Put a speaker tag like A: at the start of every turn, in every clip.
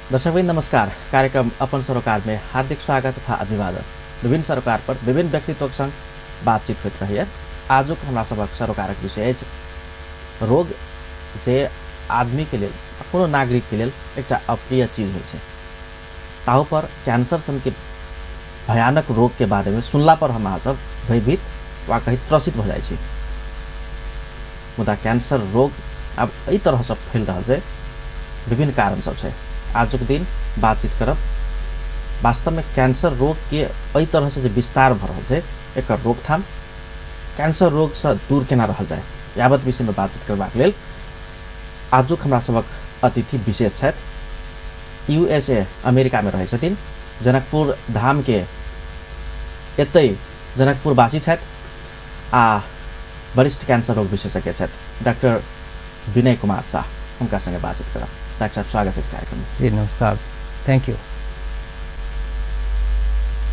A: दर्शकवृन्द नमस्कार। कार्यक्रम अपन सरोकार में हार्दिक स्वागत तथा अभिवादन। विभिन्न सरोकार पर विभिन्न व्यक्तित्वक संग बातचीत होइत रहैए। आजुक हमरा सभक सरोकारक विषय अछि रोग से आदमी के लेल, कोनो नागरिक के लेल एकटा अप्रिय चीज होइ छै। ताहू पर कैंसर सन के भयानक रोग के बारे में सुनला पर हम अहाँ सब भयभीत वा कही त्रसित भऽ जाइ छी। मुदा कैंसर रोग आब एहि तरहसँ फैल रहल छै, विभिन्न कारण सब छै। आजुक दिन बातचीत करब वास्तव में कैंसर रोग के एहि तरह से जे विस्तार भऽ रहल छै, एकर रोकथाम, कैंसर रोग से दूर केना रहल जाय, यावत विषय में बातचीत करबाक लेल आजुक हमरा सभक अतिथि विशेष छथि। यूएसए अमेरिका में रहै छथिन, जनकपुर धाम के एतै जनकपुरवासी छथि आ वरिष्ठ कैंसर रोग विशेषज्ञ छथि डॉक्टर विनय कुमार शाह। हुनका संगे बातचीत करब। डॉक्टर साहब, स्वागत है इस कार्यक्रम में।
B: जी नमस्कार, thank you.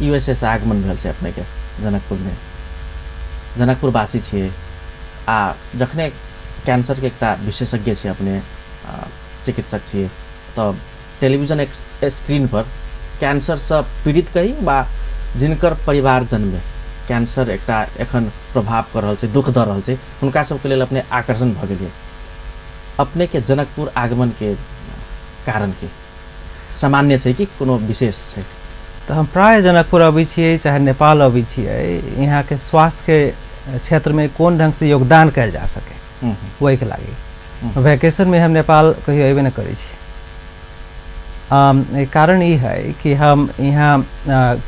A: USA से आगमन भेल छै अपने के जनकपुर में, जनकपुरवासी छियै आ जखने कैंसर के एकटा विशेषज्ञ छियै अपने, चिकित्सक छियै, तऽ टेलीविजन एक स्क्रीन पर कैंसर से पीड़ित कही वा जिनकर परिवारजन में कैंसर एकटा एखन प्रभाव कर रहल छै, दुख दऽ रहल छै, हुनका सबके लेल अपने आकर्षण भऽ गेलियै। अपने के जनकपुर आगमन के कारण के सामान्य छै कि कोनो विशेष छै?
B: तऽ हम प्रायः जनकपुर अबै छियै चाहे नेपाल अबै छियै, यहाँके स्वास्थ्यके क्षेत्रमे कोन ढङ्गसँ योगदान कयल जा सके ओहिके लागि। वैकेशनमे हम नेपाल कहियो अयबे नहि करै छी। कारण ई है कि हम यहाँ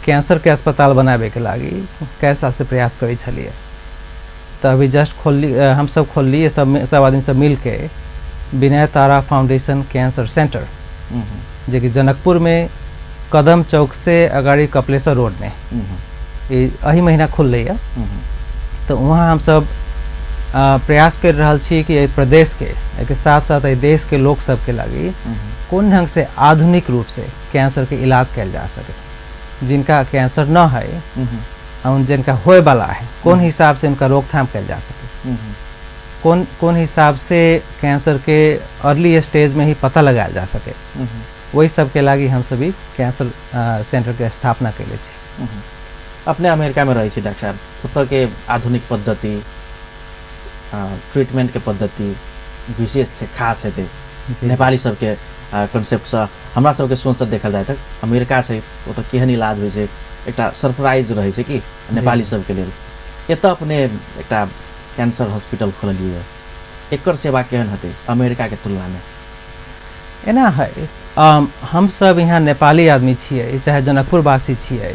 B: कैंसरके अस्पताल बनाबैके लागि कए सालसँ प्रयास करै छलियै। तऽ अभी जस्ट खोलली, हमसब खोललियै सब आदमी सब मिलके विनय तारा फाउंडेशन कैंसर सेंटर, जेकि जनकपुरमे कदम चौक से अगाड़ी कपिलेश्वर रोड में एहि महीना खुललै। तऽ वहाँ हमसब प्रयास कर रहल छी कि एहि प्रदेश के, एहिके साथ साथ एहि देश के लोक सबके लागि कोन ढंग से आधुनिक रूप से कैंसर के इलाज कयल जा सके। जिनका कैंसर न है और जिनका होए वाला है, कोन हिसाब से उनका रोकथाम कयल जा सके, कौन कौन हिसाब से कैंसर के अर्ली स्टेज में ही पता लगायल जा सके, वही सबके लागि हम सभी कैंसर सेंटर के स्थापना कैले छी।
A: अपने अमेरिका में रहै छी डॉक्टर साहब, ओतऽ के आधुनिक पद्धति, ट्रीटमेंट के पद्धति विशेष छै, खास हेतै। नेपाली सबके कॉन्सेप्टसँ हमरा सबके सोचसँ देखल जाय तऽ अमेरिका छै, ओतऽ केहन इलाज होइ छै, एकटा सरप्राइज रहै छै कि नेपाली सबके लेल। एतऽ अपने एकटा कैंसर हॉस्पिटल खोललियै, एकर सेवा केहन हेतै अमेरिका के तुलना में?
B: एना है, हम सब यहाँ नेपाली आदमी छियै चाहे जनकपुरवासी छियै,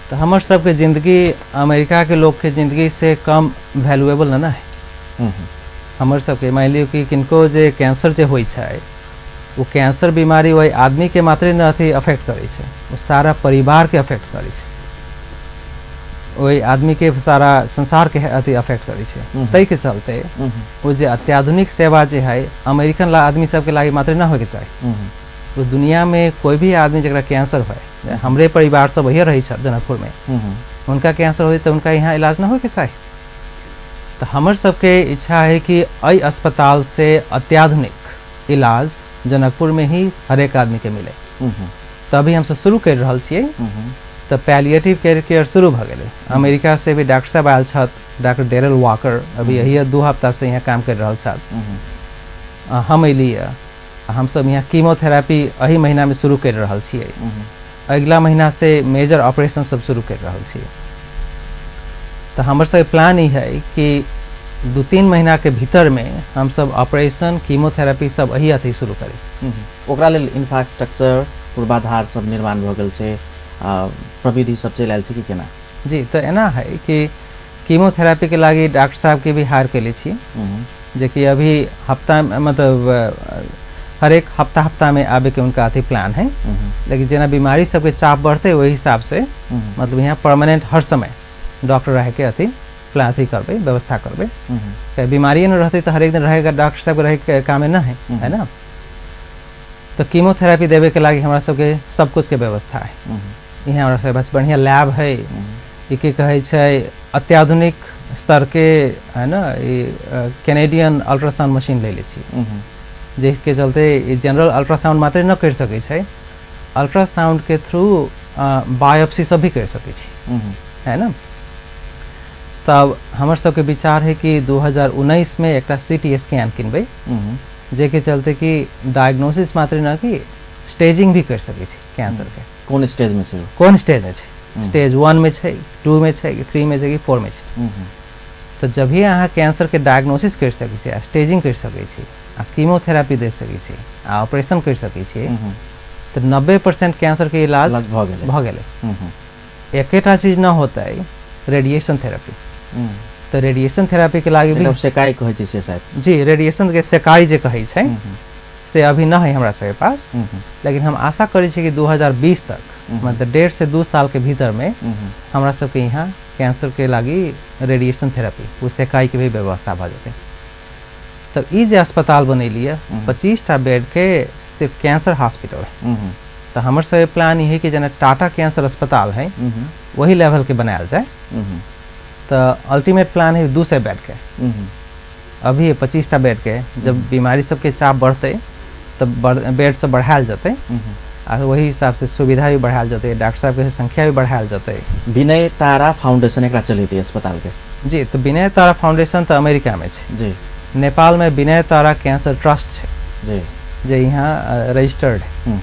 B: तऽ हमर सबके जिंदगी अमेरिका के लोकके जिंदगी से कम वैल्यूएबल न है। हमर सबके मानि लियौ कि किनको जे कैंसर जे होइ छै, ओ कैंसर बीमारी ओहि आदमीके मात्रे न अथी अफेक्ट करै छै, ओ सारा परिवारके अफेक्ट करै छै, ओहि आदमीके सारा संसारके अथी अफेक्ट करै छै। ताहिके चलते ओ जे अत्याधुनिक सेवा जे है अमेरिकन आदमी सबके लागि मात्रे न होइके चाही। ओ दुनियामे कोई भी आदमी जकरा कैंसर होइ, हमरे परिवार सब वही रहै छथि जनकपुरमे, हुनका कैंसर होइ तऽ हुनका यहाँ इलाज न होइके चाही। तऽ हमर सबके इच्छा है कि एहि अस्पताल से अत्याधुनिक इलाज जनकपुर में ही हरेक आदमी के मिले। तभी हमसब शुरू कर रहल छियै। तऽ पैलिएटिव केयर शुरू भऽ गेलै। अमेरिका से भी डॉक्टर साहब आयल छथि, डॉक्टर डेरल वॉकर, अभी यही 2 हफ्ता से यहाँ काम कर रहल छथि। हम अयलियै, हमसब यहाँ कीमोथेरेपी एहि महीना में शुरू कर रहल छियै। अगिला महीना से मेजर ऑपरेशन सब शुरू कर रहल छियै। तऽ हमर सबके प्लान ई है कि 2-3 महीना के भीतर में हम सब ऑपरेशन, कीमोथेरेपी सब यही अथी शुरू करी।
A: ओकरा लेल इंफ्रास्ट्रक्चर, पूर्वाधार सब निर्माण भऽ गेल छै, प्रविधि सब चलि आयल छै कि केना?
B: जी, तऽ एना है कि कीमोथेरेपी के लागि डॉक्टर साहब के भी हायर कैले छी, जेकि अभी हफ्ता मतलब हरेक हफ्ता हफ्ता में आबे के उनका अथी प्लान है। लेकिन जेना बीमारी सबके चाप बढ़ते वही हिसाब से मतलब यहाँ परमानेंट हर समय डॉक्टर रह के अथी प्लान अथी करबै, व्यवस्था करबै। बीमारी न रहते तो हरेक दिन रहेगा डॉक्टर साहब के रहे के कामे न है, है ना। तो कीमोथेरेपी देवे के लागि हमरा सबके सब कुछ के व्यवस्था है। यहाँ हमरा सबके बस बढ़िया लैब है, ई की कहै छै अत्याधुनिक स्तर के है ना, ई कैनेडियन अल्ट्रासाउंड मशीन ले ले छी। जाहिके चलते जनरल अल्ट्रासाउंड मात्र न करि सकै छै, अल्ट्रासाउंड के थ्रू बायोप्सी सब भी करि सकै छी, है ना। तब हमर सबके विचार है कि 2019 में एकटा सीटी स्कैन किनबै, जाहिके चलते कि डायग्नोसिस मात्र न कि स्टेजिंग भी कर सकै छी कैंसर के,
A: कोन स्टेज में छै,
B: कोन स्टेज में छै, स्टेज 1 में छै, 2 में छै, 3 में छै कि 4 में छै। तो जब भी अहाँ कैंसर के डायग्नोसिस कर सकै छी, स्टेजिंग कर सकै छी, आ कीमोथेरापी दे सकै छी, आ ऑपरेशन कर सकै छी, तो 90% कैंसर के इलाज भऽ गेलै। एकेटा चीज न होतै, रेडिएशन थेरेपी। तो रेडिएशन थेरेपी के लागि भी
A: सेकाई कहै छै शायद,
B: जी रेडिएशन के सेकाई जे कहै छै से अभी न है हमरा सबके पास, लेकिन हम आशा करै छी कि 2020 तक, मतलब 1.5 से 2 साल के भीतर में हमरा सबके यहाँ कैंसर के लागि रेडिएशन थेरेपी वो सेकाई के भी व्यवस्था भऽ जेतै। तब ई जे अस्पताल बनेलियै 25टा बेड के सिर्फ कैंसर हॉस्पिटल है, तो हमर सबके प्लान ई है कि जेना टाटा कैंसर अस्पताल है वही लेवल के बनायल जाए। तो अल्टीमेट प्लान है 200 बेड के, अभी 25टा बेड के, जब बीमारी सबके चाप बढ़ते तब बेड सब बढ़ायल जेतै, आ वही हिसाब से सुविधा भी बढ़ायल जेतै, डॉक्टर साहब के संख्या भी बढ़ायल जेतै।
A: विनय तारा फाउंडेशन एकरा चलेतै अस्पताल के?
B: जी, तो विनय तारा फाउंडेशन तो अमेरिका में छै
A: जी,
B: नेपाल में विनय तारा कैंसर ट्रस्ट छै
A: जी,
B: जे यहाँ रजिस्टर्ड है।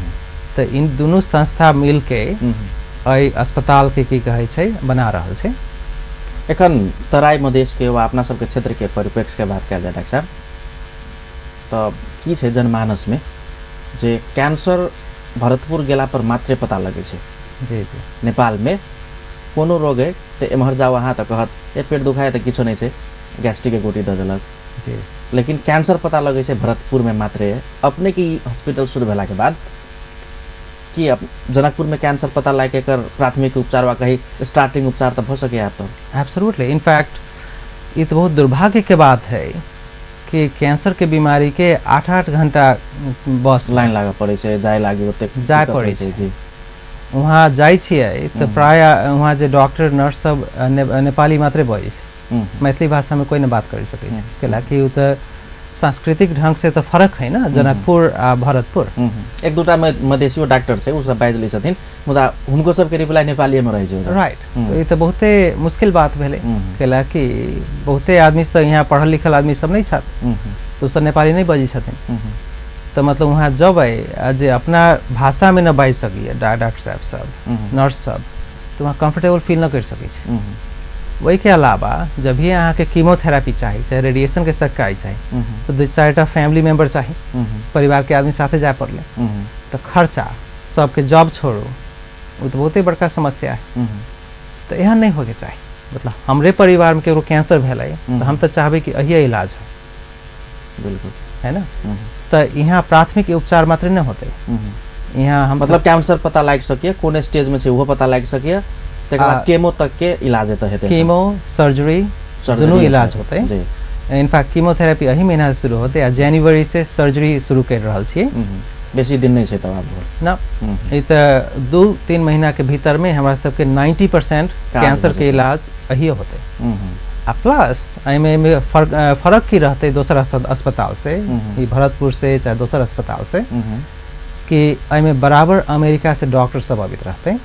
B: तो इन दुनू संस्था मिल के एहि अस्पताल के की कहै छै बना रहल छै।
A: एखन तराई मधेश के वा अपना सबके क्षेत्र के परिप्रेक्ष्य के बात कयल जाय डॉक्टर साहब, तो की छै जनमानस में जे कैंसर भरतपुर गेला पर मात्रे पता लगे छै?
B: जी जी,
A: नेपाल में कोनो रोग है तो एम्हर जाओ अहाँ तो कहत ए पेट दुखाए तो किछो नहीं छै, गैस्ट्रिक के गोटी दऽ देलक
B: जी,
A: लेकिन कैंसर पता लगे छै भरतपुर में मात्रे। अपने की हॉस्पिटल शुरू भेला के बाद कि जनकपुर में कैंसर पता लाग के एकर प्राथमिक उपचार वा कहीं स्टार्टिंग उपचार तो भऽ सके आप? तो
B: एब्सोल्युटली, इनफैक्ट ये तो बहुत दुर्भाग्य के बात है कि कैंसर के बीमारी के 8-8 घंटा बस
A: लाइन लागऽ पड़ै छै, जाय लागी ओतेक
B: जाय पड़ै छै
A: जी।
B: वहाँ जाइ छियै तो प्राय वहाँ जे डॉक्टर नर्स सब नेपाली मात्रे बजै छै, मैथिली भाषा में कोई न बात कर सकै छै, कैलाकि ओ तऽ सांस्कृतिक ढंग से तो फर्क है ना जनकपुर आ भरतपुर।
A: एक दूटा मधेसियो डॉक्टर छै ओ सब बाजि लै छथिन, मुदा हुनको सबके रिप्लाई नेपालीए में रहै छै।
B: राइट, तो ई तऽ बहुते मुश्किल बात भेलै, कैलाकि बहुते आदमी तऽ यहाँ पढ़ल लिखल आदमी सब नहीं छथि, तो सब नेपाली नहीं बजै छथिन, तो मतलब वहाँ जबै आ जे अपना भाषा में न बाजि सकैए डॉक्टर साहब सब नर्स सब, तो वहाँ कम्फर्टेबल फील न करि सकै छै। वही के अलावा जब भी अहाँ के कीमोथेरापी चाही, चाहे रेडिएशन के सकाई चाही, तो 2-4टा फैमिली मेम्बर चाही, परिवार के आदमी साथे जाय पड़ले, तो खर्चा सबके जॉब छोड़ू वो तो बहुते बड़का समस्या है। तो एहन नहीं होके चाही, मतलब हमरे परिवार में केकरो कैंसर भेलै तो हम तो चाहबै कि अहिए इलाज हो,
A: बिल्कुल
B: है ना। तो यहाँ प्राथमिक उपचार मात्र नहीं होते, यहाँ हम
A: मतलब कैंसर पता लागि सकिए कोन स्टेज में छै उहो पता लागि सकिए, तकर बाद केमो तक के इलाज हेतै,
B: केमो सर्जरी दुनू इलाज होतै। इनफैक्ट कीमोथेरेपी एही महीना से शुरू होतै आ जनवरी से सर्जरी शुरू कर रहल छियै,
A: बेसी दिन नहीं छै तब आब
B: ना, ई तऽ 2-3 महीना के भीतर में हमरा सबके 90% कैंसर के इलाज एही होतै। आ प्लस एहिमे फर्क की रहतै दोसर अस्पताल से, ई भरतपुर से चाहे दोसर अस्पताल से, कि एहिमे बराबर अमेरिका से डॉक्टर सब अबैत रहतै,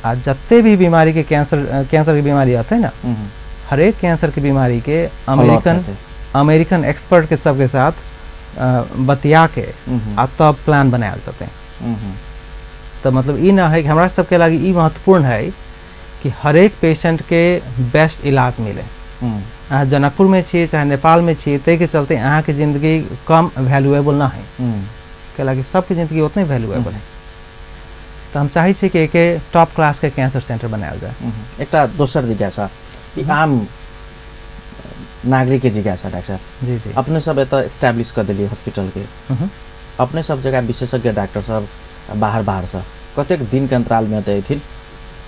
B: आ जते भी बीमारी के कैंसर के बीमारी आते ना, हरेक कैंसर के बीमारी के अमेरिकन एक्सपर्ट के सबके साथ बतिया के आ तब प्लान बनायल जेतै। तो मतलब ई ना है कि हमरा सबके लागि ई महत्वपूर्ण है कि हरेक पेशेंट के बेस्ट इलाज मिले। अहाँ जनकपुर में छियै चाहे नेपाल में छियै, ताहिके चलते अहाँके जिंदगी कम वैल्यूएबल ना है, कैलाकि सबके जिंदगी उतने वैल्यूएबल है। तो हम चाहै छी कि एके टॉप क्लास के कैंसर सेंटर बनायल जाए।
A: एकटा दोसर जिज्ञासा, आम नागरिक के जिज्ञासा डॉक्टर साहब
B: जी जी,
A: अपने सब एतऽ एस्टैब्लिश कर देलियै हॉस्पिटल के, अपने सब जगह विशेषज्ञ डॉक्टर सब बाहर बाहर से कतेक दिन के अंतराल में एतऽ अयथिन,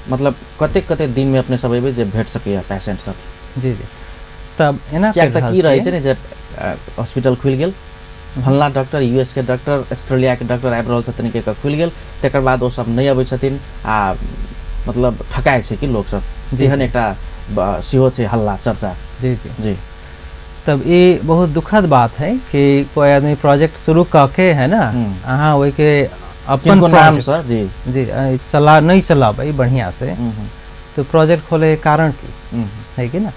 A: मतलब कतेक कतेक दिन में अपने सब अयबै जे भेट सकैए पेशेंट सब?
B: जी जी, तब एना
A: किएक तऽ की रहै छै ने जे हॉस्पिटल खुलि गेल, फल्लाँ डॉक्टर यूएस के डॉक्टर ऑस्ट्रेलिया के डॉक्टर आबि रहल छथिन के खुलि गेल, तकर बाद ओ सब नहि अबै छथिन आ मतलब ठकाइ छै कि लोक सब, एहन एकटा सेहो छै हल्ला चर्चा।
B: जी जी जी, तब ये बहुत दुखद बात है कि कोई आदमी प्रोजेक्ट शुरू करके है ना अहाँ ओहिके अपन
A: नाम से जी
B: जी चला नहीं चलाबै बढ़िया से तो प्रोजेक्ट खोले कारण की है कि ना।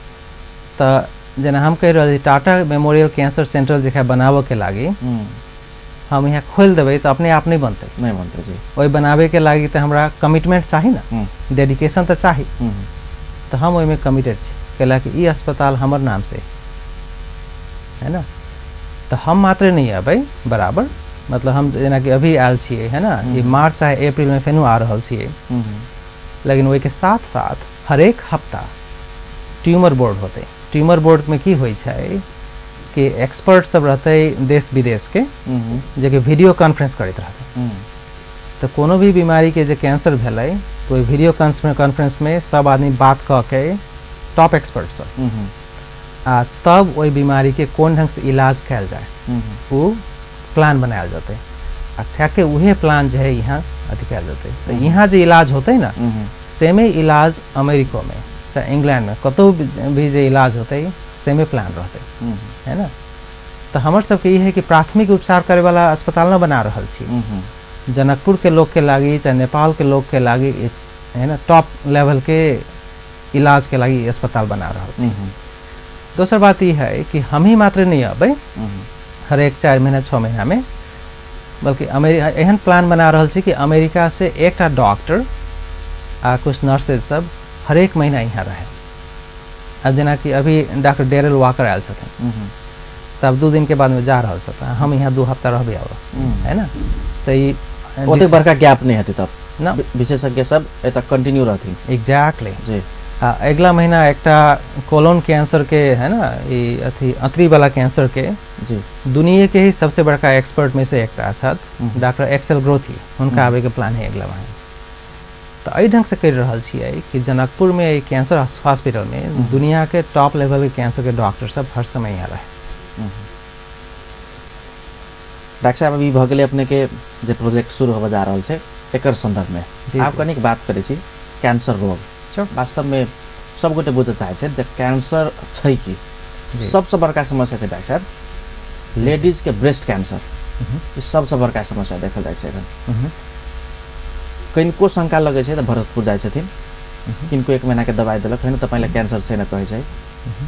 B: तो जेना हम कहि रहल छी टाटा मेमोरियल कैंसर सेंटर जे बनाबऽ के लागी हम यहाँ खोलि देबै तो अपने आप नहीं बनतै,
A: नहीं बनतै जी।
B: ओहि बनाबे के लागी तो हमरा कमिटमेंट चाही ना, डेडिकेशन तो चाही। तो हम ओहिमे कमिटेड छी, कैला कि ई अस्पताल हमर नाम से है ना। तो हम मात्र नहीं अबै बराबर, मतलब हम जेनाकि अभी आयल छियै है ना, ई मार्च चाहे अप्रैल में फेनो आ रहल छियै, लेकिन ओहिके साथ साथ हरेक हफ्ता ट्यूमर बोर्ड होतै। ट्यूमर बोर्ड में की होइ छै कि एक्सपर्ट सब रहतै देश विदेश के, जे कि वीडियो कॉन्फ्रेंस करैत रहतै। तो कोनो भी बीमारी के जे कैंसर भेलै तो ओहि वीडियो कॉन्फ्रेंस में सब आदमी बात कऽ के टॉप एक्सपर्ट सब आ तब ओहि बीमारी के कोन ढंग से इलाज कयल जाए ओ प्लान बनायल जेतै आ ठेके उहे प्लान जे है यहाँ अथी कयल जेतै। तो यहाँ जे इलाज होतै ना सेमे इलाज अमेरिको में चाहे इंग्लैंड में कतौ भी जे इलाज होतै सेमे प्लान रहतै है ना। तो हमर सबके ई है कि प्राथमिक उपचार करे वाला अस्पताल न बना रहल छी, जनकपुर के लोग के लागी चाहे नेपाल के लोग के लागी है ना टॉप लेवल के इलाज के लागी अस्पताल बना रहल छी। दोसर बात ई है कि हम ही मात्र नहीं अबै हरेक 4 महीना 6 महीना में, बल्कि एहन प्लान बना रहल छी कि अमेरिका से एकटा डॉक्टर आ कुछ नर्सेज सब हरेक महीना यहाँ रहे। अब जेनाकि अभी डॉक्टर डेरल वाकर आयल छथिन, तब 2 दिन के बाद में जा रहल छथिन, हम यहाँ 2 हफ्ता रहबे और है ना। तो ई
A: ओते बड़का गैप नहीं हेतै तब
B: ना,
A: विशेषज्ञ सब एतऽ कंटिन्यू रहथिन।
B: एग्जैक्टली
A: जी।
B: आ अगला महीना एकटा कोलोन कैंसर के है ना ई अथी अतरी वाला कैंसर के
A: जी
B: दुनिया के ही सबसे बड़का एक्सपर्ट में से एकटा छथि डॉक्टर एक्सेल ग्रोथी, हुनका आबे के प्लान है अगला महीना। तो एहि ढंग से करि रहल छियै कि जनकपुर में कैंसर हॉस्पिटल में दुनिया के टॉप लेवल के कैंसर के डॉक्टर सब हर समय यहाँ रहे।
A: डॉक्टर साहब अभी भऽ गेलै अपने के जे प्रोजेक्ट शुरू होबऽ जा रहल छै एकर संदर्भ में आप कनिक बात करै छी कैंसर रोग वास्तव में सब गोटे बुझऽ चाहै छै जे कैंसर छै की। सबसँ बड़का समस्या छै डॉक्टर साहब लेडीज के ब्रेस्ट कैंसर, ई सबसँ बड़का समस्या देखल जाइ छै एखन। किनको शंका लगै छै तऽ भरतपुर जाइ छथिन, किनको 1 महीना के दवाई देलक होइन तपाईँलाई कैंसर छैन कहै छै,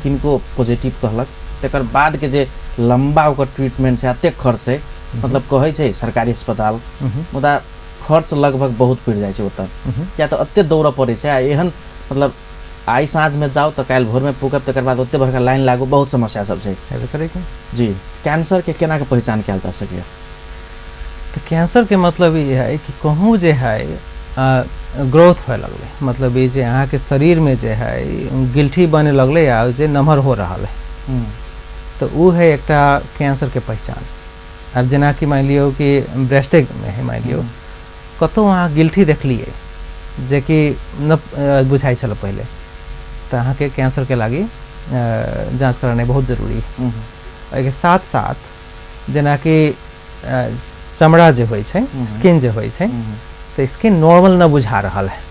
A: किनको पॉजिटिव कहलक, तकर बाद के जे लम्बा ओकर ट्रीटमेंट छै एतेक खर्च छै, मतलब कहै छै सरकारी अस्पताल मुदा खर्च लगभग बहुत पड़ि जाइ छै ओतऽ, किया तऽ एते दौड़ऽ पड़ै छै आ एहन मतलब आइ साँझमे जाउ तऽ काल्हि भोरमे पुगब, तकर बाद ओते बड़का लाइन लागू, बहुत समस्या सब छै। जी कैंसर के केना के पहचान कयल जा सकैए?
B: तो कैंसर के मतलब ई है कि कहूँ जे है ग्रोथ होए लगलै, मतलब ई जे अहाँके शरीर में जे है गिल्ठी बने लगलै आ जे नमहर हो रहल है तो उ है एकटा कैंसर के पहचान। अब जेनाकि मानि लियौ कि ब्रेस्टे में है, मानि लियौ कतहु अहाँ गिल्ठी देखलियै जेकि न बुझाइ छल पहिले, तऽ अहाँके कैंसर के लागी जाँच करानाइ बहुत जरूरी है। एहिके साथ साथ जेनाकि चमड़ा जे होइ छै, स्किन जे होइ छै, तऽ स्किन नॉर्मल न बुझा रहल है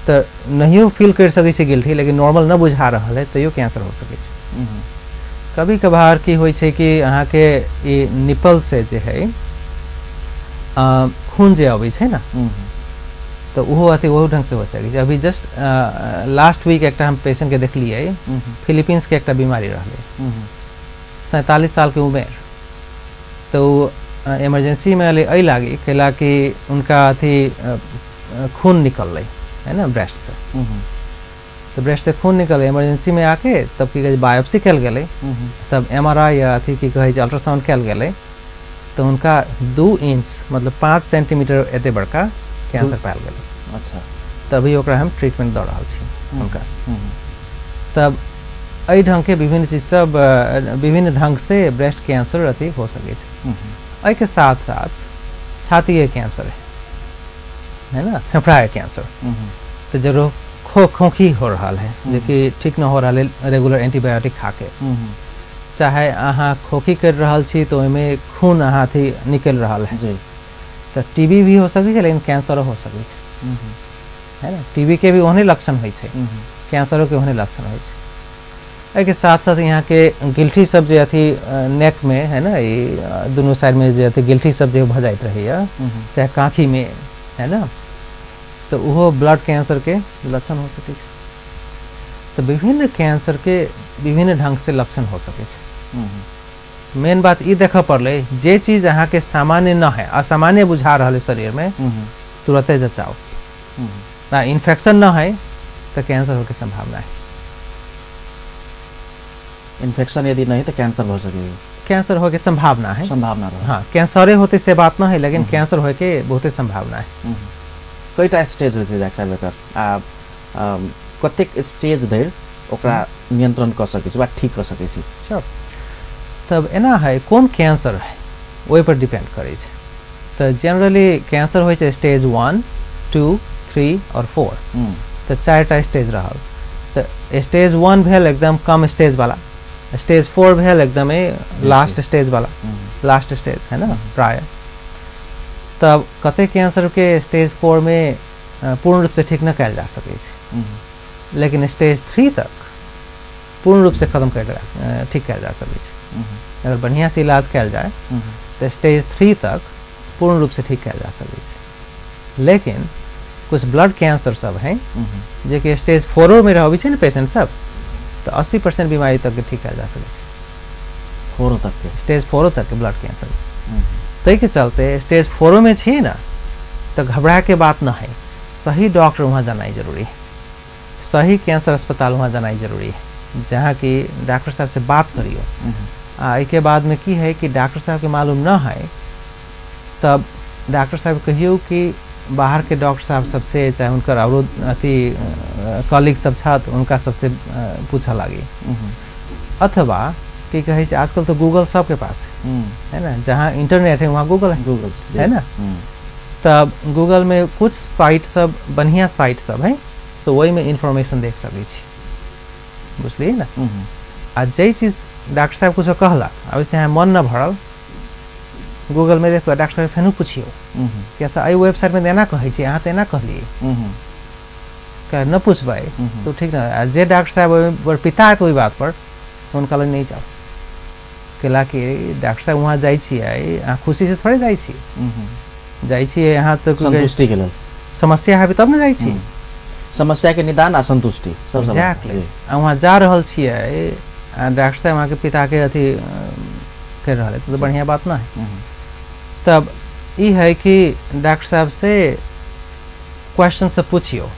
B: तऽ नहियो फील करि सकै छै गिल्टी, लेकिन नॉर्मल न बुझा रहल है तैयो कैंसर हो सकै छै। कभी कभार की होइ छै कि अहाँके ई निपल से जे है खून जे अबै छै ना तऽ ओहो अथी ओहो ढंग से हो सकै छै। अभी जस्ट लास्ट वीक एकटा हम पेशेंट के देखलियै, फिलीपींस के एकटा बीमारी रहलै, 47 साल के उमेर, तो इमरजेंसी में अलै एहि लागी कैला कि उनका अथी खून निकललै है ना ब्रेस्ट से, तो ब्रेस्ट से खून निकललै, इमरजेंसी में आके तब की कहै बायोप्सी कयल गेलै, तब MRI या अथी की कहै छै अल्ट्रासाउंड कयल गेलै, तो उनका 2 इंच मतलब 5 सेंटीमीटर एते बड़का कैंसर पायल गेलै।
A: अच्छा,
B: तभी ओकरा हम ट्रीटमेंट दऽ रहल छी हुनका। तब एहि ढंग के विभिन्न चीज सब विभिन्न ढंग से ब्रेस्ट कैंसर अथी हो सकै छै। एहिके साथ साथ छाती के कैंसर है ना, फेफड़ा के कैंसर, तो जरूर खोखी हो रहा है जेकि ठीक न हो रहा है रेगुलर एंटीबायोटिक खा के, चाहे अहाँ खोखी कर रहल छी तो ओहिमे खून अहाँ अथी निकलि रहल है
A: जी,
B: तो टीबी भी हो सकै छै लेकिन कैंसरो हो सकै छै है ना। टीबी के भी ओहने लक्षण होइ छै, कैंसरो के ओहने लक्षण होइ छै। एहिके साथ साथ यहाँ के गिल्टी सब जे अथी नेक में है ना, ई दुनू साइड में जे अथी गिल्टी सब जे भऽ जाइत रहैया, चाहे काँखी में है ना, तो ओहो ब्लड कैंसर के लक्षण हो सकै छै। तो विभिन्न कैंसर के विभिन्न ढंग से लक्षण हो सकै छै। मेन बात ई देखऽ पड़लै जे चीज अहाँके सामान्य न है, असामान्य बुझा रहल है शरीर में, तुरंते जचाओ। आ इन्फेक्शन न है तो कैंसर होके संभावना है।
A: इन्फेक्शन यदि नहीं तो कैंसर हो सके,
B: कैंसर होके संभावना है,
A: संभावना रहे।
B: हाँ, कैंसरे होते से बात न है, लेकिन कैंसर होके बहुते संभावना है।
A: कईटा स्टेज होइ छै डॉक्टर साहब एकर, आ कतेक स्टेज धरि ओकरा नियंत्रण कऽ सकै छी वा ठीक कऽ सकै छी?
B: श्योर। तब एना है कोन कैंसर है ओहि पर डिपेंड करै छै। तऽ जनरली कैंसर होइ छै स्टेज 1, 2, 3 और 4। तऽ 4टा स्टेज रहल। तऽ स्टेज 1 भेल एकदम कम स्टेज वाला, स्टेज 4 भेल एकदम लास्ट स्टेज वाला, लास्ट स्टेज है ना प्राय। तब कते कैंसर के स्टेज 4 में पूर्ण रूप से ठीक न कयल जा सकै छै, लेकिन स्टेज 3 तक पूर्ण रूप से खत्म कयल ठीक कयल जा सकै छै। अगर बढ़िया से इलाज कयल जाए तो स्टेज 3 तक पूर्ण रूप से ठीक कयल जा सकै छै। लेकिन कुछ ब्लड कैंसर सब हैं जे कि स्टेज 4 में रहबै छै ने पेशेंट सब, तो 80% बीमारी तक के ठीक कयल जा सकै छै।
A: 4 तक के,
B: स्टेज 4 तक के ब्लड कैंसर। ताहिके चलते स्टेज 4 में छियै ना तो घबरा के बात न है, सही डॉक्टर वहाँ जाना जरूरी है, सही कैंसर अस्पताल वहाँ जाना जरूरी है, जहाँ कि डॉक्टर साहब से बात करियो। आ एहिके बाद में की है कि डॉक्टर साहब के मालूम न है तब डॉक्टर साहब कहियो कि बाहर के डॉक्टर साहब सबसे, चाहे उनकर और अथी कॉलीग सब छथि उनका सबसे पूछऽ लागी। अथवा की कहै छै आजकल तो गूगल सबके पास है ना, जहाँ इंटरनेट है वहाँ गूगल है,
A: गूगल
B: है ना। तब गूगल में कुछ साइट सब बढ़िया साइट सब है, तो वही में इन्फॉर्मेशन देख सकै छी, बुझलियै ना। आ जे चीज डॉक्टर साहब कुछो कहलक आ ओहिसँ अहाँ मन न भरल, गूगल में देखो डॉक्टर साहब फेनो पुछियो कि अच्छा एहि वेबसाइट में एना कहै छै, अहाँ तऽ एना कहलियै, न पुछबै तो ठीक ना। आ जे डॉक्टर साहब ओहि पर पिता है ओहि बात पर, हुनका लग नहीं जाओ, कैला कि डॉक्टर साहब वहाँ जाइ छियै अहाँ खुशी से थोड़े जाइ छी, जाइ छियै अहाँ तऽ
A: संतुष्टि के लेल,
B: समस्या है तब ने जाइ छी,
A: समस्या के निदान आ संतुष्टि सब।
B: एग्जैक्टली। आ वहाँ जा रहल छियै आ डॉक्टर साहब अहाँके पिताके अथी कर रहल है तो बढ़िया बात ना है। तब ई है कि डॉक्टर साहब से क्वेश्चन सब पूछियो,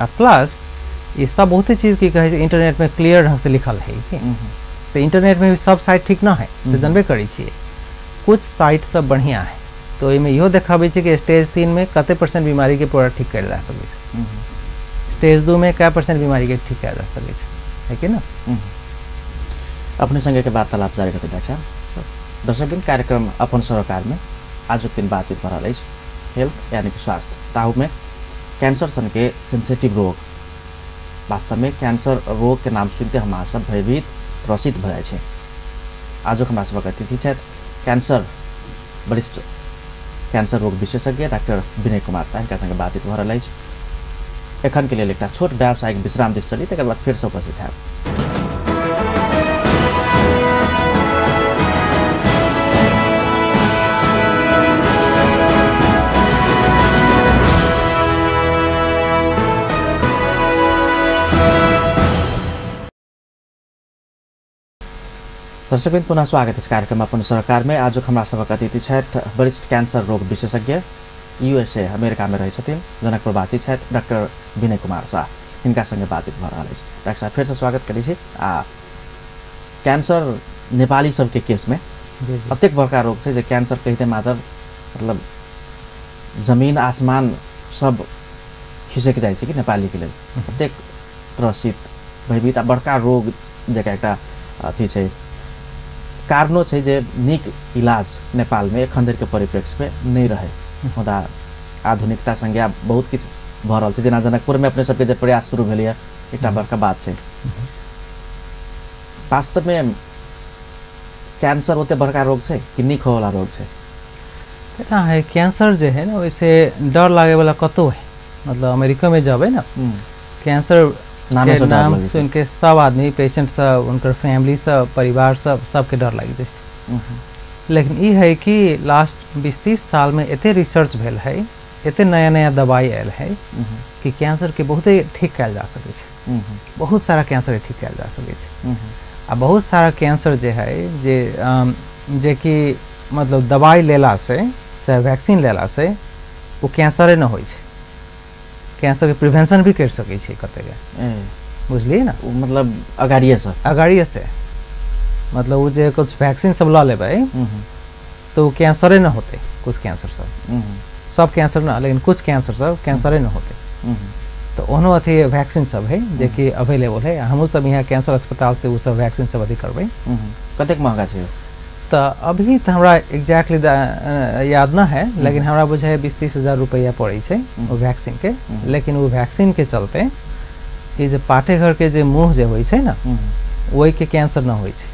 B: आ प्लस ये सब बहुते चीज़ की कहै छै इंटरनेट में क्लियर ढंग से लिखल है कि, तो इंटरनेट में भी सब साइट ठीक ना है से जानबे करै छियै, कुछ साइट सब बढ़िया है तो ओहिमे इहो देखाबै छै कि स्टेज 3 में कते परसेंट बीमारी के पूरा ठीक कयल जा सकै छै, स्टेज 2 में कै परसेंट बीमारी के ठीक कयल जा सकै छै, है कि ना।
A: अपने संगे के वार्तालाप जारी रखते डॉक्टर साहब। दर्शकबिन कार्यक्रम अपन सरोकार में आजुक दिन बातचीत भऽ रहल अछि हेल्थ यानी कि स्वास्थ्य, ताहूमे कैंसर सन के सेंसिटिव रोग। वास्तवमे कैंसर रोग के नाम सुनते हमरा सब भयभीत त्रसित भऽ जाइ छै। आजुक हमरा सबक अतिथि छथि कैंसर वरिष्ठ कैंसर रोग विशेषज्ञ डॉक्टर विनय कुमार साह, हिनका संगे बातचीत भऽ रहल अछि। एखन के लेल एकटा छोट व्यावसायिक विश्राम दिस चली, तकर बाद फेरसँ उपस्थित हैब। दर्शकबिन पुनः स्वागत इस कार्यक्रम अपन सरकार में। आजुक हमरा सबक अतिथि छथि वरिष्ठ कैंसर रोग विशेषज्ञ यूएसए अमेरिका में रहै छथिन, जनकपुरवासी छथि डॉक्टर विनय कुमार शाह, हिनका संगे बातचीत भऽ रहल अछि। डॉक्टर साहब फेरसँ स्वागत करै छी। आ कैंसर नेपाली सबके केसमे अतेक बड़का रोग छै जे कैंसर कहिते मात्र मतलब जमीन आसमान सब खिसकि जाइ छै कि नेपालीके लेल, अतेक त्रसित भयभीत आ बड़का रोग जकाँ एकटा अथी छै। कारणो छै जे नीक इलाज नेपालमे एखन धरिके परिप्रेक्ष्यमे नहि रहै, मुदा आधुनिकता संगे आब बहुत किछु भऽ रहल छै। जेना जनकपुरमे अपने सबके जे प्रयास शुरू भेलैए एकटा बड़का बात छै। वास्तवमे कैंसर ओते बड़का रोग छै कि नीक होवला रोग छै?
B: केना है कैंसर जे है ना ओहिसे डर लागे वाला कतौ है, मतलब अमेरिका में जबै ना कैंसर के नाम सुन के सब आदमी, पेशेंट सब, उनकर फैमिली सब, परिवार सब, सबके डर लागि जाइ छै। लेकिन ई है कि लास्ट 20-30 साल में एते रिसर्च भेल है, एते नया नया दवाई आयल है कि कैंसर के बहुते ठीक कयल जा सकै छै। बहुत सारा कैंसर ठीक कयल जा सकै छै। आ बहुत सारा कैंसर जे है जे कि मतलब दवाई लेला से चाहे वैक्सीन लेला से वो कैंसरे न होइ छै। कैंसर के प्रिवेंशन भी कर सकै छै कतेक, बुझलियै ना?
A: मतलब अगाड़िए से,
B: अगाड़िए से मतलब वो जे कुछ वैक्सीन सब ल लेबै तो कैंसरे न होते। कुछ कैंसर सब, सब कैंसर ना, लेकिन कुछ कैंसर सब कैंसरे न होते। तो ओहनो अथी वैक्सीन सब है जे कि अवेलेबल है। हमहूँ सब यहाँ कैंसर अस्पताल से वो सब वैक्सीन सब अथी करबै।
A: कतेक महंगा छै?
B: तो अभी तो हमरा एग्जैक्टली याद ना है, लेकिन हमरा बुझाइ 20-30 हजार रुपया पड़ै छै ओ वैक्सीन के। लेकिन वो वैक्सीन के चलते ई जे पाठे घर के जे मुँह जे होइ छै ना, ओहि के कैंसर न होइ छै।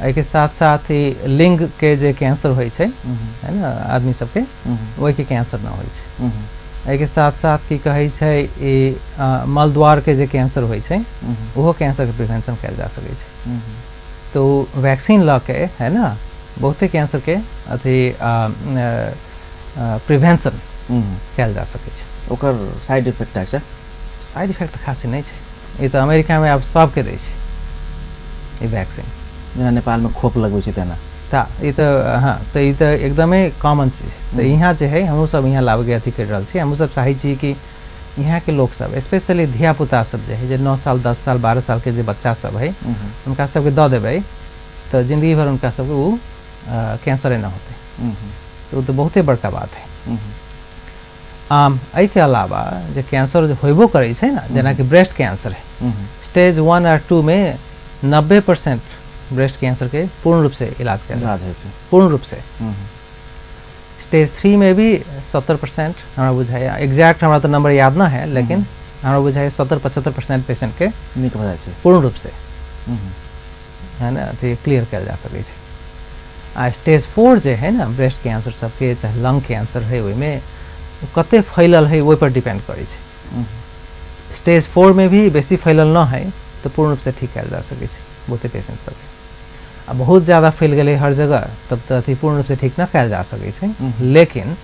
B: एहिके साथ साथ ही लिंग के जे कैंसर होइ छै है ना आदमी सबके, ओहि के कैंसर न होइ छै। एहिके साथ साथ की कहै छै ई मलद्वार के जे कैंसर होइ छै, ओहो कैंसर के प्रिवेंशन कयल जा सकै छै। तो वैक्सीन लऽ के है ना बहुते कैंसर के अथी प्रिवेंशन कयल जा सकै छै।
A: ओकर साइड इफेक्ट है?
B: साइड इफेक्ट तऽ खासी नहि छै। ई तऽ अमेरिकामे आब सबके दै छै ई वैक्सीन,
A: जेना नेपालमे खोप लगबै छै तेना।
B: तऽ ई तऽ हाँ, तऽ ई तऽ एकदमे कॉमन चीज है। तऽ यहाँ जे है हमहूँ सब यहाँ लाबैके अथी करि रहल छी। हमहूँ सब चाहै छी कि यहाँके लोक सब, स्पेशली धियापुता सब जे है, जे 9 साल 10 साल 12 साल के जे बच्चा सब है, हुनका सबके दऽ देबै तऽ जिंदगी भर हुनका सबके ओ कैंसरे न होतै। तऽ ओ तऽ बहुते बड़का बात है। एहिके अलावा जे कैंसर होबो करै छै ना, जेनाकि ब्रेस्ट कैंसर है, स्टेज 1 और 2 में 90% ब्रेस्ट कैंसर के पूर्ण रूप से इलाज कयल जाइ छै, पूर्ण रूप से। स्टेज 3 में भी 70% हमरा बुझाइए, एग्जैक्ट हमरा तो नंबर याद ना है, लेकिन हमरा बुझाइए 70-75% पेशेंट के
A: नीक भऽ जाइ छै
B: पूर्ण रूप से है ना, अथी क्लियर कयल जा सकै छै। आ स्टेज 4 जे है ना ब्रेस्ट कैंसर सबके, चाहे लंग कैंसर है, ओहिमे कते फैलल है ओहि पर डिपेंड करै छै। स्टेज 4 में भी बेसी फैलल न है तऽ पूर्ण रूप से ठीक कयल जा सकै छै बहुते पेशेंट सबके। आ बहुत ज़्यादा फैल गेलै हर जगह तब तऽ अथी पूर्ण रूप से ठीक न कयल जा सकै छै। लेकिन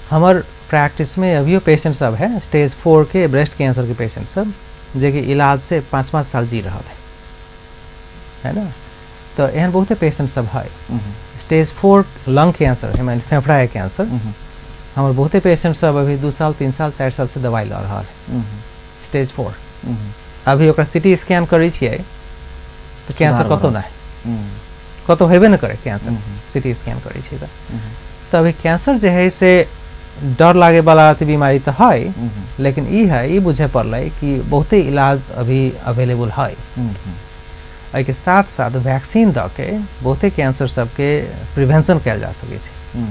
B: हमर प्रैक्टिस में अभियो पेशेंट सब है स्टेज 4 के ब्रेस्ट कैंसर के पेशेंट सब, जे कि इलाज से 5-5 साल जी रहा है ना। तो एहन बहुते पेशेंट सब है। स्टेज 4 लंग कैंसर है, माने फेफड़ा के कैंसर, हमर बहुते पेशेंट सब अभी 2 साल 3 साल 4 साल से दवाई लऽ रहल है स्टेज 4। अभी ओकरा सिटी स्कैन करै छियै तऽ कैंसर कतौ नहि, कतौ हेबे नहि करे कैंसर, सिटी स्कैन करै छियै तऽ अभी कैंसर जे है से डर लागे वाला अथी बीमारी तऽ है, लेकिन ई है ई बुझे पड़लै कि बहुते इलाज अभी अवेलेबल है। एहिके साथ साथ वैक्सीन दऽ के बहुते कैंसर सबके प्रिवेंशन कयल जा सकै छै।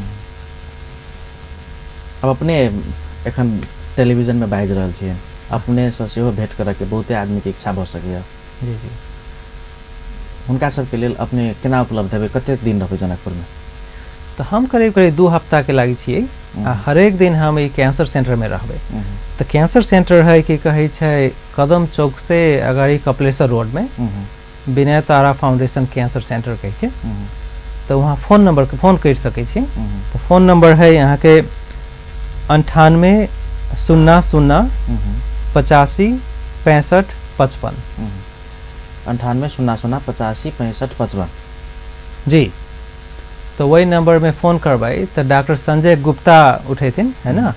A: अब अपने एखन टेलीविजनमे बाजि रहल छियै, अपनेसँ सेहो भेंट करैके बहुते आदमीके इच्छा भऽ सकैए।
B: जी जी,
A: हुनका सबके लेल अपने केना उपलब्ध हेबै, कतेक दिन रहबै जनकपुरमे?
B: तऽ हम करीब करीब 2 हफ्ताके लागि छियै। आ हरेक दिन हम ई कैंसर सेंटरमे रहबै। तऽ कैंसर सेंटर है कि कहै छै कदम चौक से अगाड़ी कपिलेश्वर रोडमे Vinay Tara foundation cancer centre कहिके, तऽ वहाँ फोन नंबर फोन करि सकै छी। तऽ फोन नंबर है अहाँके 98 0 0 85 65 55।
A: 98 0 0 85 65 55
B: जी। तो वही नंबर में फोन करबै तऽ डॉक्टर संजय गुप्ता उठेथिन है ना,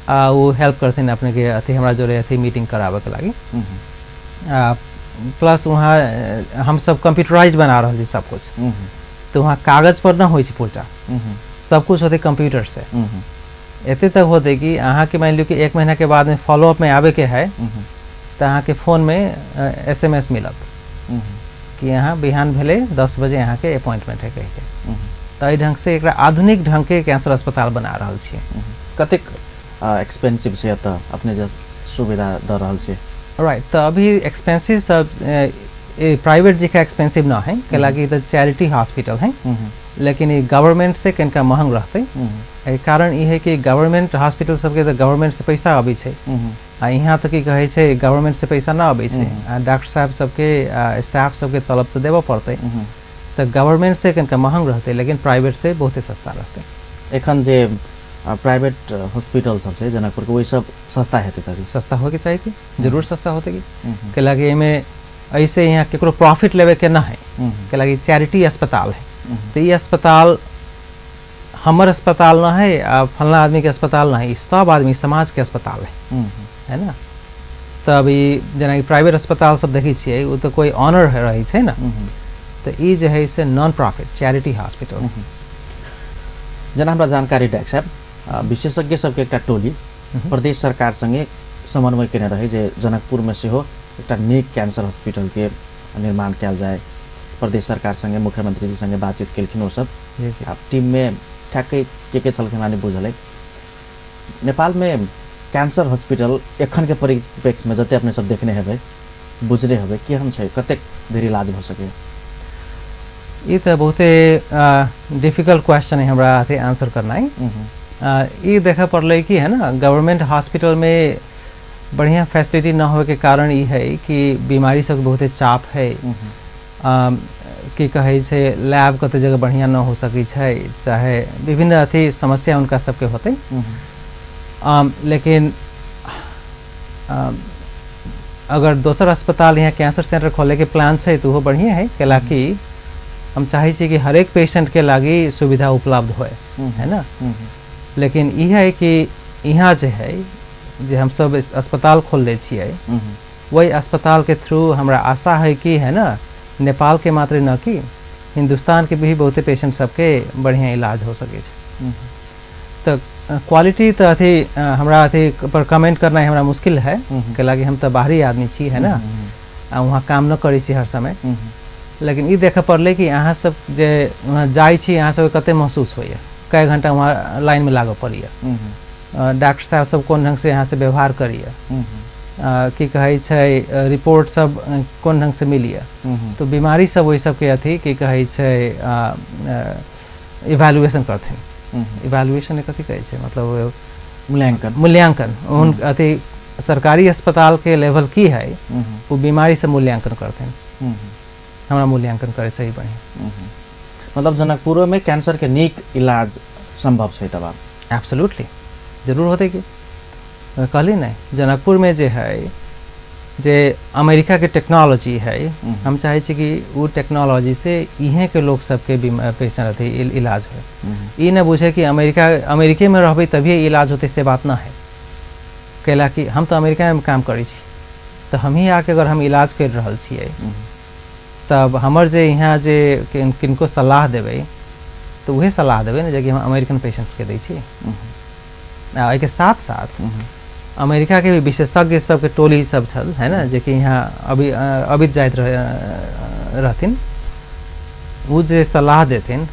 B: आ वो हेल्प करथिन अपने के अथी हमरा जोड़े अथी मीटिंग कराबे के लागि। आ प्लस वहाँ हम सब कंप्यूटराइज बना रहल छी सब कुछ, तो वहाँ कागज पर न होइ छै पुर्जा, सब कुछ होते कंप्यूटर से। एते तक होते कि अहाँके मानि लियौ कि 1 महीना के बाद में फॉलोअप में आबे के है तऽ अहाँके फोन में SMS मिलत कि अहाँ बिहान भेलै 10 बजे अहाँके अपॉइंटमेंट है कहिके। तऽ एहि ढंग से एकरा आधुनिक ढंग के कैंसर अस्पताल बना रहल छियै।
A: कतेक एक्सपेंसिव छै एतऽ अपने जे सुविधा दऽ रहल छियै?
B: राइट, तऽ अभी एक्सपेंसिव सब प्राइवेट जकाँ एक्सपेंसिव न है, कैलाकि तऽ चैरिटी हॉस्पिटल है, लेकिन ई गवर्नमेंट से कनिका महग रहतै। एहि कारण ई है कि गवर्नमेंट हॉस्पिटल सबके तऽ गवर्नमेंट से पैसा अबै छै, आ यहाँ तऽ की कहै छै गवर्नमेंट से पैसा ना अबै छै आ डॉक्टर साहब सबके स्टाफ सबके तलब तऽ देबऽ पड़तै, तऽ गवर्नमेंट से कनिका महग रहतै लेकिन प्राइवेट से बहुते सस्ता रहतै।
A: एखन जे प्राइवेट हॉस्पिटल सब छै जनकपुर के, ओहि सब सस्ता हेतै? तभी
B: सस्ता होइके चाही कि जरूर सस्ता होतै कि, कैलाकि एहिमे ऐसे यहाँ केकरो प्रॉफिट लेवे के न है, कैलाकि चैरिटी अस्पताल है। तो ई अस्पताल हमर अस्पताल न है आ फलना आदमी के अस्पताल न है, सब आदमी समाज के अस्पताल है ना। तब ई जेनाकि प्राइवेट अस्पताल सब देखै छियै ओ तऽ कोइ ऑनर रहै छै ना, तऽ ई जे है से नॉन प्रॉफिट चैरिटी हॉस्पिटल।
A: जेना हमरा जानकारी डॉक्टर साहब, विशेषज्ञ सबके एकटा टोली प्रदेश सरकार संगे समन्वय केने रहे जे जनकपुरमे सेहो एकटा नीक कैंसर हॉस्पिटल के निर्माण कयल जाय। प्रदेश सरकार संगे मुख्यमंत्री जी संगे बातचीत केलखिन ओ सब। आब टीम में ठ्याक्कै के छलखिन हमरा नहि बुझल अइ। नेपाल में कैंसर हॉस्पिटल एखन के परिप्रेक्ष्य में जते अपने सब देखने हेबै बुझने हेबै केहन छै, कतेक धरि इलाज भऽ सकैए?
B: ई तऽ बहुते डिफिकल्ट क्वेश्चन है हमरा अथी आंसर करनाइ। ई देखऽ पड़लै कि है ना गवर्नमेंट हॉस्पिटल में बढ़िया फैसिलिटी न होए के कारण ई है कि बीमारी सबके बहुते चाप है, की कहै छै लैब कते जगह बढ़िया न हो सकै छै, चाहे विभिन्न अथी समस्या उनका सबके होतै। लेकिन अगर दोसर अस्पताल यहाँ कैंसर सेंटर खोले के प्लान छै तो वो बढ़िया है, कैलाकि हम चाहै छी कि हरेक पेशेंट के लागी सुविधा उपलब्ध होए, है ना। लेकिन ई है कि यहाँ जे है जे हम सब अस्पताल खोलले छियै वही अस्पताल के थ्रू हमरा आशा है कि है ना नेपाल के मात्र न कि हिंदुस्तान के भी बहुते पेशेंट सबके बढ़िया इलाज हो सकै छै। तऽ क्वालिटी तऽ अथी हमरा अथी पर कमेंट करना हमरा मुश्किल है, कैलाकि हम तऽ बाहरी आदमी छी है ना, आ वहाँ काम न करै छी हर समय। लेकिन ई देखऽ पड़लै कि अहाँ सब जे वहाँ जाइ छी अहाँ सबके कते महसूस होइए, कए घंटा वहाँ लाइनमे लागऽ पड़ैए, डॉक्टर साहब सब कोन ढंग से यहाँ से व्यवहार करैए, की कहै छै रिपोर्ट सब कोन ढंग से मिलिए, तो बीमारी सब ओहि सबके अथी की कहै छै इवेल्युएशन करथिन। इवेल्युएशन कथी कहै छै, मतलब
A: मूल्यांकन।
B: मूल्यांकन उन अथी सरकारी अस्पताल के लेवल की है वो बीमारी से मूल्यांकन करथिन, हमरा मूल्यांकन करै सही बढ़िया।
A: मतलब जनकपुर में कैंसर के नीक इलाज संभव छै तब?
B: एब्सोल्युटली जरूर होतै कि कहली नहीं जनकपुर में जे है जे अमेरिका के टेक्नोलॉजी है, हम चाहे छी कि वो टेक्नोलॉजी से इहें के लोग सबके पेशेंट अथी इलाज हो। ई न बुझे कि अमेरिका अमेरिके में रहबै तभी इलाज होते से बात ना है, कैलाकि हम तो अमेरिका में काम करै छी तऽ हम ही आके अगर हम इलाज कर रहल छियै तब हमर जे यहाँ जे किनको सलाह देबै तऽ उहे सलाह देबै ने जे कि हम अमेरिकन पेशेंट्सके दै छी। आ एहिके साथ साथ अमेरिका के भी विशेषज्ञ सबके टोली सब छल है ना, जे कि यहाँ अभी अबित जाइत रहथिन, ओ जे सलाह देथिन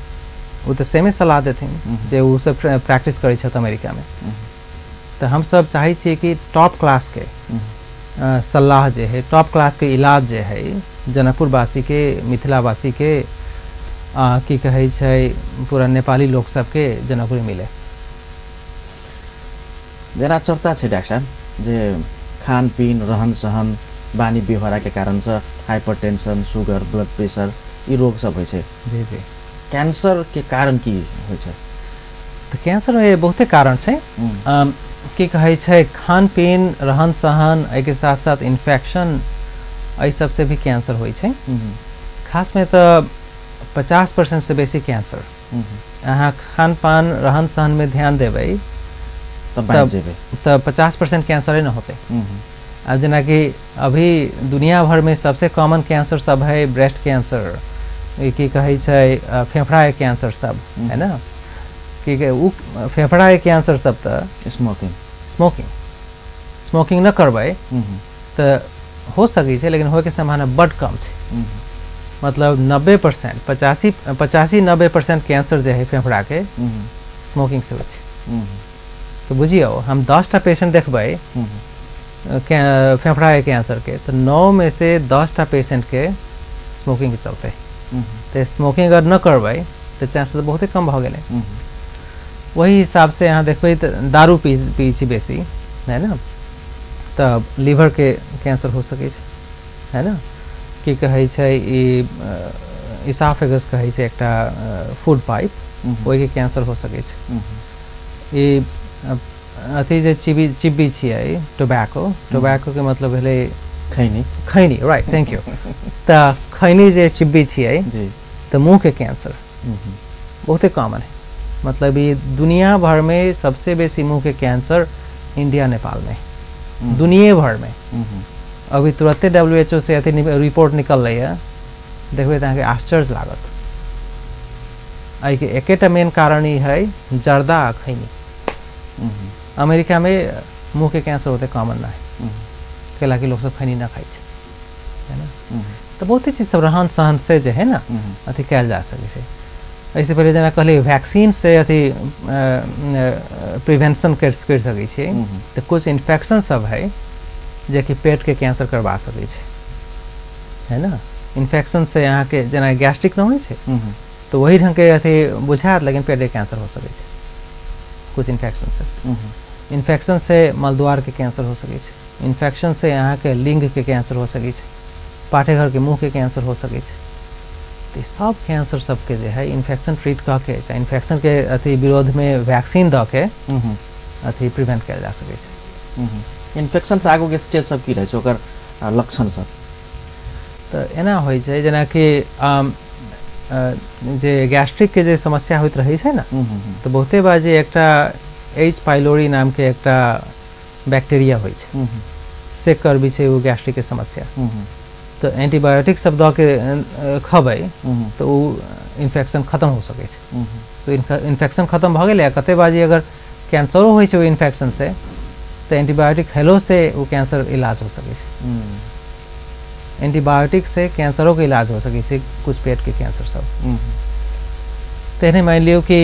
B: ओ तऽ सेमे सलाह देथिन जे ओ सब प्रैक्टिस करै छथि अमेरिकामे। तऽ हमसब चाहै छियै कि टॉप क्लास के सलाह जे है, टॉप क्लास के इलाज जे है जनकपुरवासी के, मिथिलावासी के, की कहै छै पूरा नेपाली लोक सबके जनकपुर मिले।
A: जेना चर्चा छै डॉक्टर साहब जे खान पीन रहन सहन बानी व्यवहार के कारण से हाइपरटेंशन शुगर ब्लड प्रेशर ई रोग सब होइ छै।
B: जी जी।
A: कैंसर के कारण की होइ छै?
B: तऽ कैंसर में बहुते कारण छै, की कहै छै खान पीन रहन सहन एहिके साथ साथ इन्फेक्शन एहि सबसे भी कैंसर होइ छै। खास में तऽ 50% से बेसी कैंसर अहाँ खान पान रहन सहन में ध्यान देबै तब 50% कैंसरे न होते। अब जेनाकि अभी दुनिया भर में सबसे कॉमन कैंसर सब है ब्रेस्ट कैंसर, की कहै छै फेफड़ा के कैंसर सब है ना, की उ फेफड़ा के कैंसर सब तऽ
A: स्मोकिंग
B: स्मोकिंग स्मोकिंग न करबै तऽ हो सकै छै, लेकिन होइके सम्भावना बड कम छै। मतलब 90% 85-90% कैंसर जे है फेफड़ा के स्मोकिंग से होइ छै। तो बुझियौ हम 10टा पेशेंट देखबै फेफड़ा के कैंसर के तो 9 में से 10टा पेशेंट के स्मोकिंग के चलते। तो स्मोकिंग अगर न करबै तो चांस तो बहुते कम भऽ गेलै। वही हिसाब से यहाँ देखबै तऽ दारू पी छी बेसी है ना, तऽ लीवरके कैंसर हो सकै छै, है ना। की कहै छै ई इसाफेगस कहै छै एकटा फूड पाइप, ओहिके कैंसर हो सकै छै। ई अथी जे चिब्बी छियै टोबैको, टोबैकोके मतलब भेलै
A: खैनी,
B: खैनी, राइट, thank you. तऽ खैनी जे चिब्बी छियै तऽ मुँहके कैंसर बहुते कॉमन है। मतलब ई दुनिया भरमे सबसे बेसी मुँहके कैंसर इंडिया नेपालमे, दुनिये भरमे। अभी तुरते WHO से अथी रिपोर्ट निकललै है, देखबै तऽ अहाँके आश्चर्य लागत। एहिके एकेटा मेन कारण ई है जर्दा आ खैनी। अमेरिकामे मुँहके कैंसर ओते कॉमन ना है, कैलाकि लोक सब खैनी ना खाइ छै, है ना। तऽ बहुते चीज सब रहन सहन से जे है ना अथी कयल जा सकै छै। एहिसँ पहिले जेना कहलियै वैक्सीन से अथी प्रिवेंशन करि सकै छियै, तऽ कुछ इन्फेक्शन सब है जेकि पेटके कैंसर करबा सकै छै, है ना। इन्फेक्शन से अहाँके जेना गैस्ट्रिक नहि होइ छै तऽ वही ढङ्गके अथी बुझायत, लेकिन पेटके कैंसर हो सकै छै कुछ इन्फेक्शन से। इन्फेक्शन से मलद्वारके कैंसर हो सकै छै, इन्फेक्शन से अहाँके लिंगके कैंसर हो सकै छै, पाठेघरके मुँहके कैंसर हो सकै छै। तऽ सब कैंसर सबके जे है इन्फेक्शन ट्रीट कऽ के, चाहे इन्फेक्शनके अथी विरोधमे वैक्सीन दऽ के अथी प्रिवेंट कयल जा सकै छै।
A: इन्फेक्शन से आगूके स्टेज सब की रहै छै, ओकर लक्षण सब?
B: तऽ एना होइ छै जेनाकि जे गैस्ट्रिकके जे समस्या होइत रहै छै ने, तऽ बहुते बार जे एकटा एच पाइलोरी नामके एकटा बैक्टीरिया होइ छै से करबै छै ओ गैस्ट्रिकके समस्या। तऽ एंटीबायोटिक सब दऽ के खबै तऽ ओ इन्फेक्शन खत्म हो सकै छै। तऽ इन्फेक्शन खत्म भऽ गेलै। कते बार अगर कैंसरो होइ छै ओहि इन्फेक्शन से तऽ एंटीबायोटिक खेलो से ओ कैंसर इलाज हो सकै छै। एंटीबायोटिक से कैंसरोके इलाज हो सकै छै, कुछ पेटके कैंसर सब। तेहने मानि लियौ कि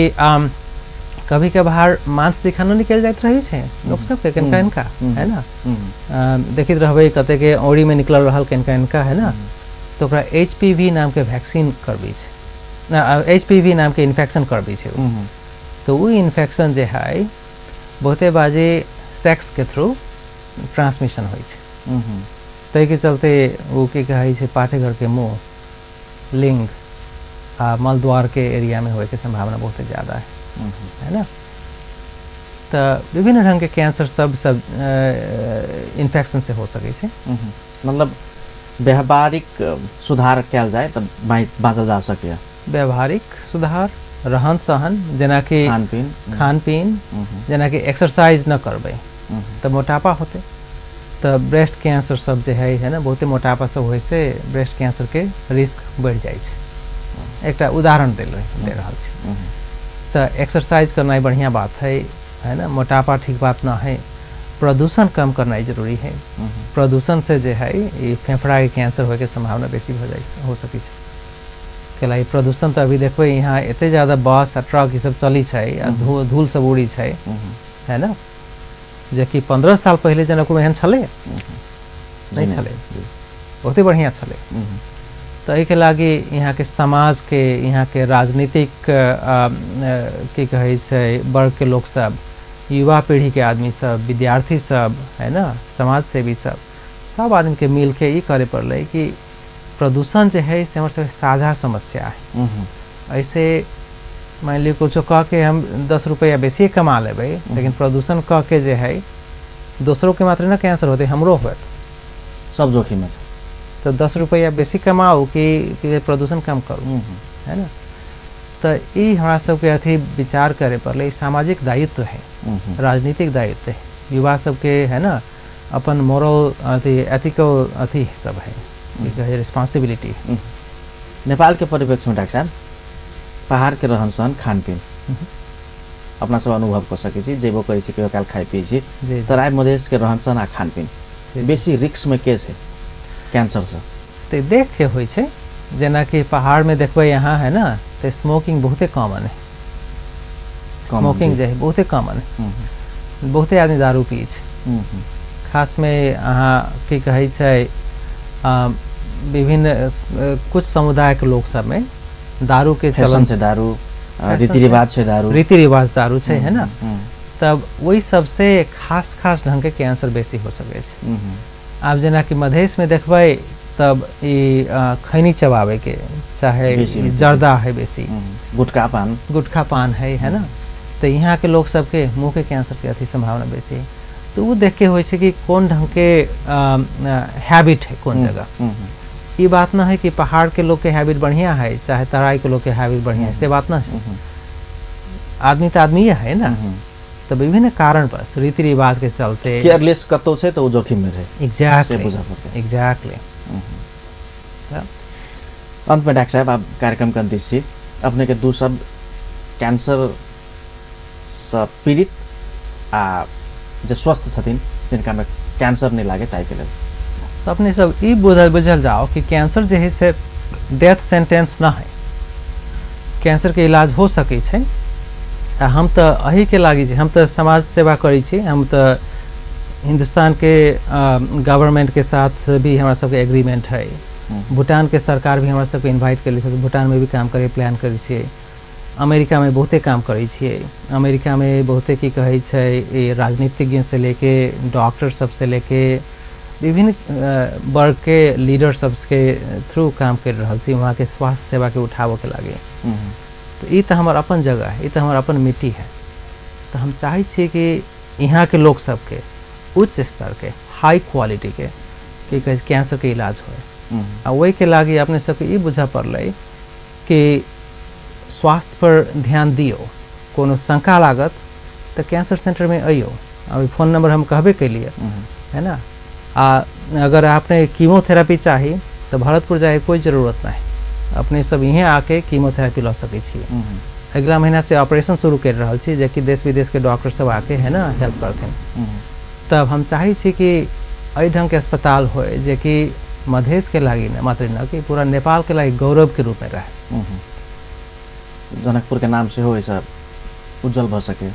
B: कभी कभार मांस जे खाना निकलि जाइत रहै छै लोक सबके कनिका कनिका, है ना। देखैत रहबै कतेके औरीमे निकलल रहल कनिका कनिका, है ना। तऽ ओकरा HPV नामके वैक्सीन करबै छै, HPV नामके इन्फेक्शन करबै छै। तऽ ओ इन्फेक्शन जे है बहुते बाजे सेक्सके थ्रू ट्रांसमिशन होइ छै। ताहिके चलते ओ की कहै छै पाठेघरके मुँह, लिंग आ मलद्वारके एरियामे होइके सम्भावना बहुते ज़्यादा है, है ना। तऽ विभिन्न ढङ्गके कैंसर सब सब इन्फेक्शन से हो सकै छै।
A: मतलब व्यवहारिक सुधार कयल जाय तऽ बाँचल जा सकैए।
B: व्यवहारिक सुधार, रहन सहन, जेनाकि
A: खानपीन,
B: खानपीन, जेनाकि एक्सरसाइज न करबै तऽ मोटापा होतै, तऽ ब्रेस्ट कैंसर सब जे है, है ना, बहुते मोटापा सब होइ से ब्रेस्ट कैंसरके रिस्क बढ़ि जाइ छै। एकटा उदाहरण दे रहल छी। तऽ एक्सरसाइज करनाइ बढ़िआँ बात है, है ना। मोटापा ठीक बात न है। प्रदूषण कम करनाइ जरूरी है। प्रदूषण से जे है ई फेफड़ाके कैंसर होइके सम्भावना बेसी भऽ जाइ हो सकै छै। कैला प्रदूषण तऽ अभी देखबै यहाँ एते ज़्यादा बस आ ट्रक ई सब चलै छै आ धूल सब उड़ै छै, है ना। जेकि 15 साल पहिले जनकपुरमे एहन छलै नहि छलै, बहुते बढ़िआँ छलै। तऽ एहिके लागि यहाँके समाजके, यहाँके राजनीतिक की कहै छै वर्गके लोक सब, युवा पीढ़ीके आदमी सब, विद्यार्थी सब, है ना, समाज सेवी सब, सब आदमीके मिलके ई करे पड़लै कि प्रदूषण जे है से हमर सबके साझा समस्या है। ऐसे मान लियौ कुछो कह के हम 10 रुपैआ बेसी कमा लेबै, लेकिन प्रदूषण कह के जे है दोसरोके मात्र न कैंसर होतै, हमरो होत,
A: सब जोखिममे छै।
B: तऽ 10 रुपैआ बेसी कमाउ कि प्रदूषण कम करू, है ना। तऽ ई हमरा सबके अथी विचार करे पड़लै। सामाजिक दायित्व है, राजनीतिक दायित्व है, युवा सबके, है ना, अपन मोरल अथी एथिकल अथी सब है, रिस्पॉन्सिबिलिटी।
A: नेपालके परिप्रेक्ष्यमे डाक्टर साहब पहाड़के रहन सहन, खानपीन अपना सब अनुभव कऽ सकै छी, जेबो करै छी, कहियो काल खाइ पियै छी। तराई मधेशके रहन सहन आ खानपीन बेसी रिस्कमे के छै कैंसरसँ?
B: तऽ देख के होइ छै। जेनाकि पहाड़मे देखबै यहाँ, है ना, तऽ स्मोकिंग बहुते कॉमन है। स्मोकिंग जे है बहुते कॉमन है, बहुते आदमी दारू पियै छै। खासमे अहाँ की कहै छै विभिन्न कुछ समुदायके लोक सबमे दारूके
A: चलन छै, दारू रीति रिवाज छै, दारू
B: रीति रिवाज दारू छै, है ना। तब ओहि सबसे खास खास ढंगके कैंसर बेसी हो सकै छै। आब जेनाकि मधेशमे देखबै तब ई खैनी चबाबैके चाहे जर्दा है बेसी,
A: गुटखा पान,
B: गुटखा पान है ना, तऽ यहाँके लोग सबके मुँहके कैंसरके अथी संभावना बेसी है। तो वो देख के होइ छै कि कोन ढंगके हैबिट है कोन जगह। ई बात न है कि पहाड़ के लोग के हैबिट बढ़िया है चाहे तराई के लोग के हैबिट बढ़िया है, से बात न है। आदमी तो आदमी है ना, तो विभिन्न कारण बस रीति रिवाज के चलते
A: केयरलेस कतौ छै तो ओ जोखिम में छै।
B: Exactly, exactly.
A: अंत में डॉक्टर साहब, आप कार्यक्रम के अंत छी, अपने के दू शब्द कैंसर से पीड़ित आ जे स्वस्थ छथिन जिनका में कैंसर नहीं लागे ताहि के लेल।
B: अपने सब ई बुझल जाओ कि कैंसर जे है से डेथ सेंटेंस न है, कैंसर के इलाज हो सकै छै। आ हम तो अही के लागी हम तो समाज सेवा करै छी, हम तो हिंदुस्तान के गवर्नमेंट के साथ भी हमारा सबके एग्रीमेंट है, भूटान के सरकार भी हमारा सबके इन्वाइट करै छै, भूटान में भी काम करे प्लान करै छियै, अमेरिका में बहुते काम करै छियै, अमेरिका में बहुते की कहै छै राजनीतिज्ञ से लेके डॉक्टर सबसे लेके विभिन्न वर्ग के लीडर सबके थ्रू काम कर रहल छी वहाँ के स्वास्थ्य सेवा के उठाबऽ के लागे। तो ई तो हमार अपन जगह है, ई तो हमार अपन मिट्टी है। तो हम चाहै छियै कि यहाँ के लोग सबके उच्च स्तर के हाई क्वालिटी के की कहै कैंसर के इलाज होए। आ ओहि के लागी अपने सबके ई बुझऽ पड़लै कि स्वास्थ्य पर ध्यान दियौ, कोनो शंका लागत तो कैंसर सेंटर में अइयौ। अभी फोन नंबर हम कहबे केलियै है ना। आ अगर आपने कीमोथेरेपी चाही तो भरतपुर जाए कोई जरूरत नहीं, अपने सब यहीं आके कीमोथेरेपी लऽ सकै छी। अगला महीना से ऑपरेशन शुरू कर रहल छी, जेकि देश विदेश के डॉक्टर सब आके है ना हेल्प करथिन। तब हम चाहै छी कि एहि ढंग के अस्पताल होए जेकि मधेश के लागी न मात्र न कि पूरा नेपाल के लागी गौरव के रूप में रहे।
A: जनकपुर के नाम से हो ऐसा उज्जवल भ सके,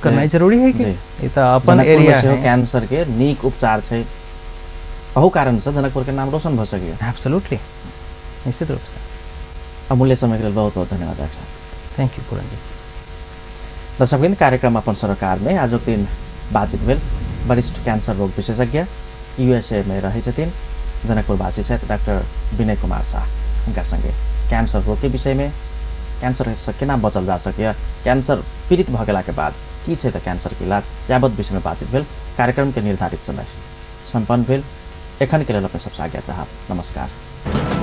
B: करनाइ जरूरी है कि ई त अपन एरिया है।
A: कैंसर के नीक उपचार छै, अहू कारण से जनकपुर के नाम रोशन भ सके।
B: एब्सोल्युटली, निश्चित रूप से।
A: अमूल्य समय के लेल बहुत बहुत धन्यवाद डॉक्टर साहब।
B: Thank you पूरन जी।
A: दर्शकवृन्द, कार्यक्रम अपन सरोकार में आजुक दिन बातचीत भेल वरिष्ठ कैंसर रोग विशेषज्ञ यूएसए में रहै छथिन जनकपुरवासी छथि डॉक्टर विनय कुमार शाह। हुनका संगे कैंसर रोग के विषय में, कैंसर से केना बचल जा सकैए, कैंसर पीड़ित भऽ गेला के बाद की छै तऽ कैंसर के इलाज, यावत विषय में बातचीत भेल। कार्यक्रम के निर्धारित समय सम्पन्न भेल। एखन के लेल अपने सबसँ आज्ञा चाहब। नमस्कार।